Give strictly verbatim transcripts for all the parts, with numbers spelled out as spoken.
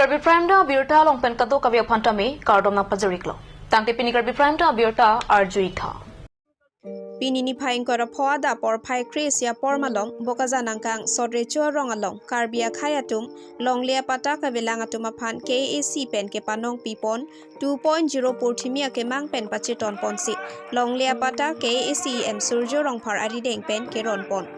Karbi Prime Time abirta along pen kadokave aphan tame kardom nangpajir-iklo. Tangte pini Karbi Prime Time abirta arju-ik tha. Pini niphai ingkoi ra pho adap porphai kre-isi apor malom Bokajan angkang Sot Recho arong along Karbi akhei atum longle apatta kavelang atum aphan K A A C pen kepanong pipon two point zero purthimi akemang pen pacheton ponsi longle apatta K A A C E M Surjo Rongphar arideng pen keron pon.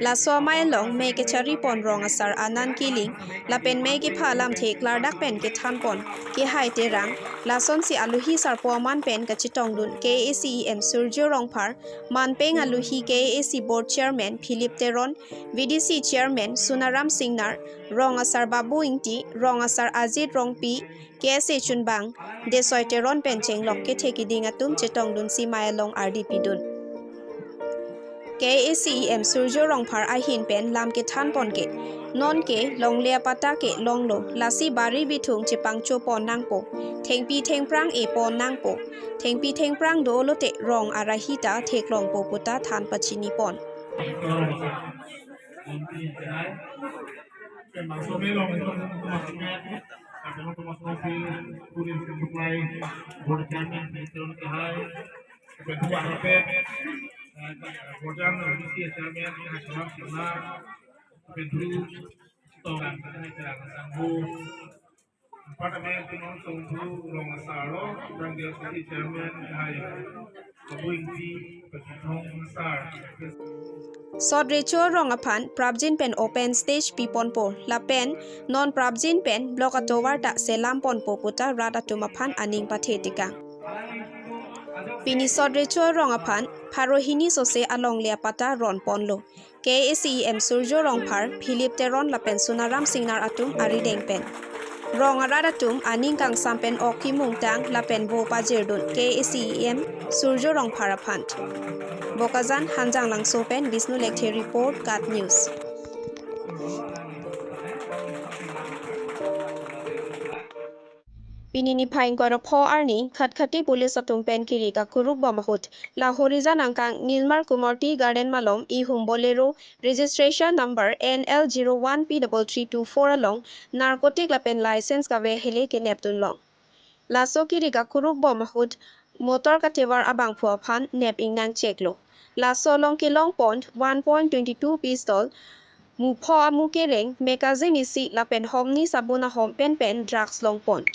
Laso amei along mei kechari pon rong asar Anand Killing lapen mei kepha alamthe klardak pen kethan pon Kehai Terang, lasonsi aluhi sarpo aman pen kachetongdun K A A C E M Surjo Rongphar, manpeng aluhi K A A C Board Chairman Philip Teron, V D C Chairman Sunaram Singnar, rong asar Babu Ingti, rong asar Ajit Rongpi, K S A Chunbang, Desoi Teron pen chenglok kethe kiding atum chetongdunsi mei along ardi pidun. K A A C E M Surjo Rongphar ahin pen lam kethan pon ke, non ke longle apatta ke longlo, lasi bari bithung chepangcho pon nangpo, thengpi thengphrang e pon nangpo, thengpi thengphrang dolo te rong arahi ta theklongpo puta than pachini pon. Sot Recho arong aphan prapjin pen open stage piponpo lapen non prapjin pen block atovar ta selam ponpo puta rat atum aphan aning pathe tekang. Pini Sot Recho arong aphan pharo hini sose alongle apatta ron ponlo. K A A C E M Surjo Rongphar, Philip Teron lapen Sunaram Singnar atum arideng pen. Rong arat atum aning kangsam pen ok kimungtang lapen vo pajirdun K A A C E M Surjo Rongphar aphan. Bokajan, Hanjang Langso pen Bishnu Lekthe report, KAT News. Pini niphai ingkoi ra pho arni, Khatkhati Police atum pen kiri kakuruk bom ahut, Lahorijan angkang Nilmar Kumar Tea Garden malom ihum Bolero registration number N L zero one P double three two four along narcotic lapen license kave hele kenepdun long. Laso kiri kakuruk bom ahut motor katevar abangphu aphan nep ingnang cheklo. Laso along kelong pon one point twenty two pistol, mupho amu kereng, magazine isi lapen homni sabun ahom pen pen drugs long pon.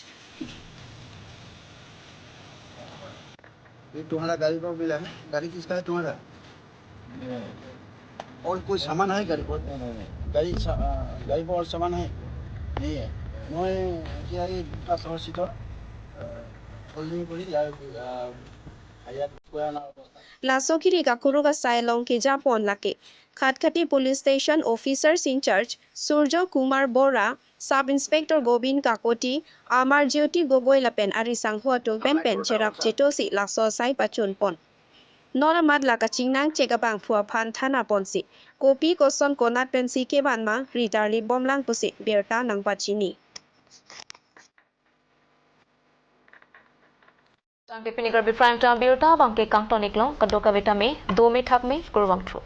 ये तुम्हारा गाड़ी पर मिला है? गाड़ी किसका है तुम्हारा? और कोई सामान है गाड़ी पर? नहीं, नहीं, नहीं। गाड़ी सा-, आ, गाड़ी पर और सामान है? नहीं है। মই এতিয়া এই দুটা চহৰ চিটৰ, আ, হল্ডিং কৰি ইয়াৰ, আ, ইয়াত পুৰা অনা অৱস্থা। Laso kiri kakuruk asai along keja pon lake Khatkhati Police Station Officers in Charge Surjo Kumar Bora, Sub Inspector Gobin Kakoti, Amar Jyoti Gogoi lapen arisangho atum pen pen cherap chetosi laso asai pachun pon. Non amat la kachingnang chek abangphu aphan thana ponsi, kopi koson konat pensi kevan ma ritarli bomlang pusi birta nangpachini. Tangte pini Karbi Prime Time birta abangke kangton-iklong, kadokave tame dome thakme, kurvangthu.